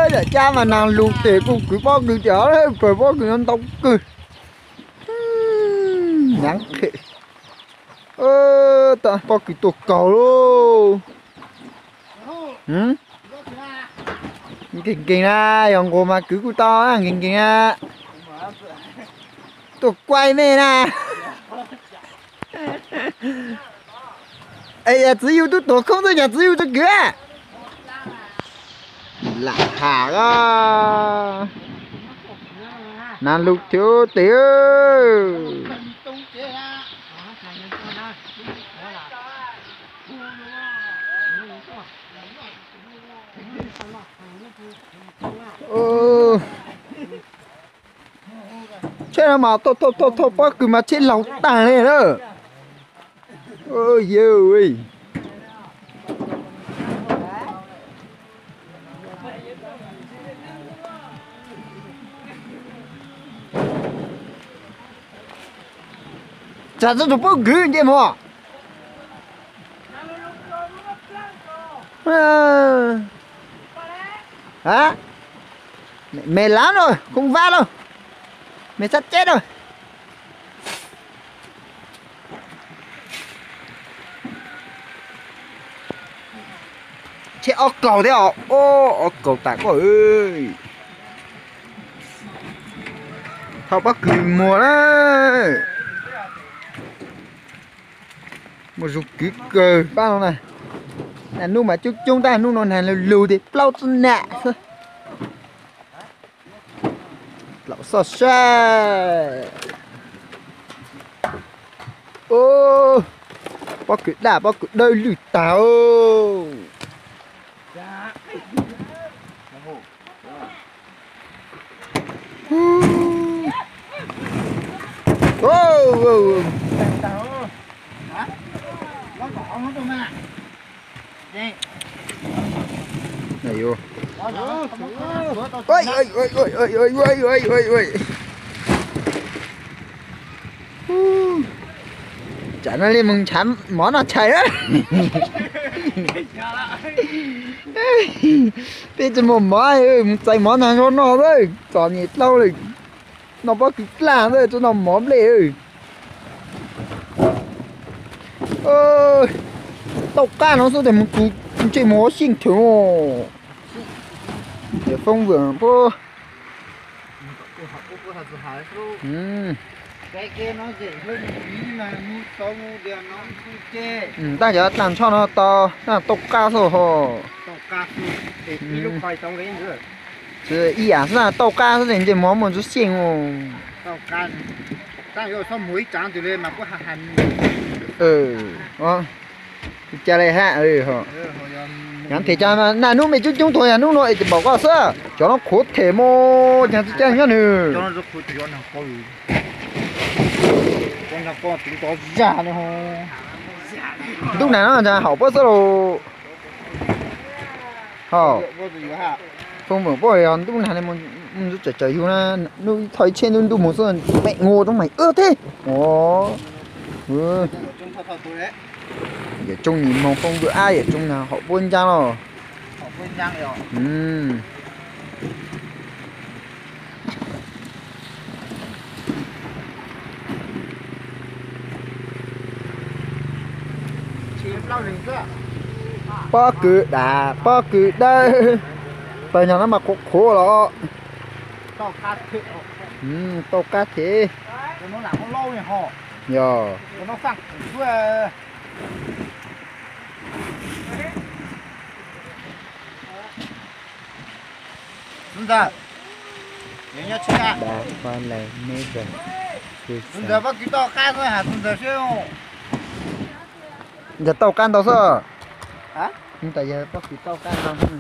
Yam cab mas nag lug tes kuj kwv pob kws cov, pawg pob kws no ntau kawg. Nyav qhem. Pob kws tuaj kaug lauj. Nkees nkees na, yog nquag mas kwv kuj tau na, nkees nkees na. Tuaj kuaj mej na. Es yog txiv yug tub tuag khoob xwb, yog txiv yug tso kwv. Lam tham os. Nag lug thiab tes. Tsheb no mas thauj thauj thauj pob kws mas tsheb laug tag li lawm. Yawg, tsam txog tus pob kws nce mog. Mej lav no, khoob vab lauj, mej txhob ceb lauj. Tsheb ob kaug thiab os, ob kaug tas koj. Thauj pob kws muag na. Muaj zug kwv kawg pab no na. Nag nub mas coob coob tab hnub no nag lug lug tes plaub txoj nam xwb. Laum xoj sai. Pob kws daj pob kws dawb lwj tag. Tsam no li mus ntshav mov noj tshais. Peb tsis muaj mov, mus txais mov nag zog noj xwb, txom nyem dlau lawm. Noj pob kws daj xwb, tsis noj mov nplej. Tauj qab no xwb tes mus tus ntsej muag xyeej theem. Foob Vwm puab. Tab cov dlaag tsho no tau, tauj qab xwb ho. Ib yam xwb na, tauj qab xwb tes ntsej muag muaj ntsuj xyeej. Cas li hab, yog them cas naj nub mej coob coob tuag yog nub no es tsis npaum koj xwb, cov no qhuav them mog, cas tsis caj nyob nws. Ntub nag no haum puab xwb lauj. Ho, Foob Vwm puab yog ntub nag mus ntsuj tsawm tsawm yug na, nub thauj ib tsheb ntub ntub mus xwb, meem nua roob meem wb thiab. Yawm Tsooj Nim moog Foob Vwm ab, Yawm Tsooj Nag haum puab ncaj los. Pob kws daj, pob kws dawb, pawg nyog no mas qhuav qhuav los. Tauj qab them. Yog. Ntawd pob kws tauj qab xwb, tus ntawd seb. Ntawd tauj qab ntau xwb. Ntawd yog pob kws tauj qab ntau xwb.